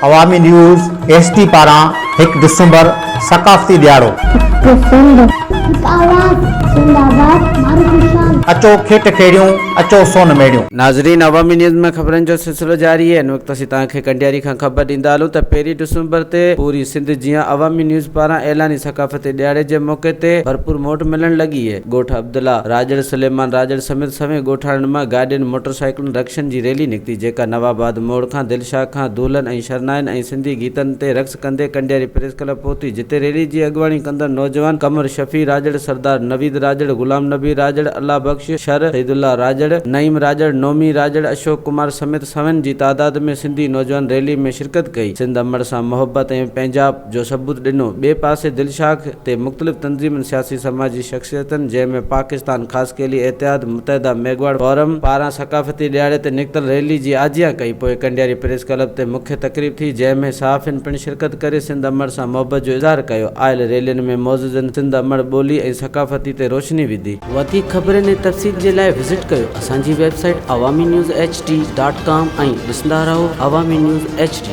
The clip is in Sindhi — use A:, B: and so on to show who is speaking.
A: عوامي نيوز ايڇ ڊي پاران هڪ ڊسمبر ثقافتي ڏهاڙو.
B: هڪ سنڌ، هڪ آواز، سنڌ آباد، معروف شال.
A: اچو کيٽ کيڙيون، اچو سون ميڙيون.
C: ناظرين عوامي نيوز ۾ خبرن جو سلسلو جاري آهي ان وقت اسين توهان کي ڪنڊياري کان خبر ڏيندا هلون ته پهرين ڊسمبر تي پوري سنڌ جيان عوامي نيوز پاران اعلاني ثقافتي ڏهاڙي جي موقعي تي ڀرپور موٽ ملڻ لڳي اهي ڳوٺ عبدالله راڄڙ سليمان راڄڙ سميت سوين ڳوٺاڻن مان گاڏين موٽرسائيڪلن رڪشن جي ريلي نڪتي جيڪا نواباد موڙ کان دلشاهه کان دولهن ۽ شرنائين ۽ سنڌي گيتن تي رقص ڪندي ڪنڊياري پريس ڪلب پهتي جتي ريلي جي اڳواڻي ڪندڙ نوجوان قمر شفيع راڄڙ، سردار نويد راڄڙ، غلام نبي راڄڙ، الله بخش شر، سعيد الله راڄڙ، نعيم راڄڙ، نومي راڄڙ، اشوڪ ڪمار سميت سوين جي تعداد ۾ سنڌي نوجوان ريلي ۾ شرڪت ڪئي سنڌ امڙ سان محبت ۽ پنهنجائپ جو ثبوت ڏنو ٻئي پاسي دلشاخ تي مختلف تنظيمن سياسي سماجي شخصيتن جنهن ۾ پاڪستان خاصخيلي اتحاد متحده ميگهواڙ فورم پاران ثقافتي ڏهاڙي تي نڪتل ريلي جي آجيان ڪئي پوء ڪنڊياري پريس ڪلب تي مکيه تقريب ٿي جنهن ۾ صحافين پڻ شرڪت ڪري سنڌ امڙ سان محبت جو اظهار ڪيو آيل ريلين ۾ معززن سنڌ امڙ ٻولي ۽ ثقافتي تي روشني وڌي. وڌيڪ خبرن ۽ تفصيل جي لاء وزٽ ڪيو اسان جي website Awami news H D dot com ۽ ڏسندا رهو عوامي نيوز ايڇ ڊي.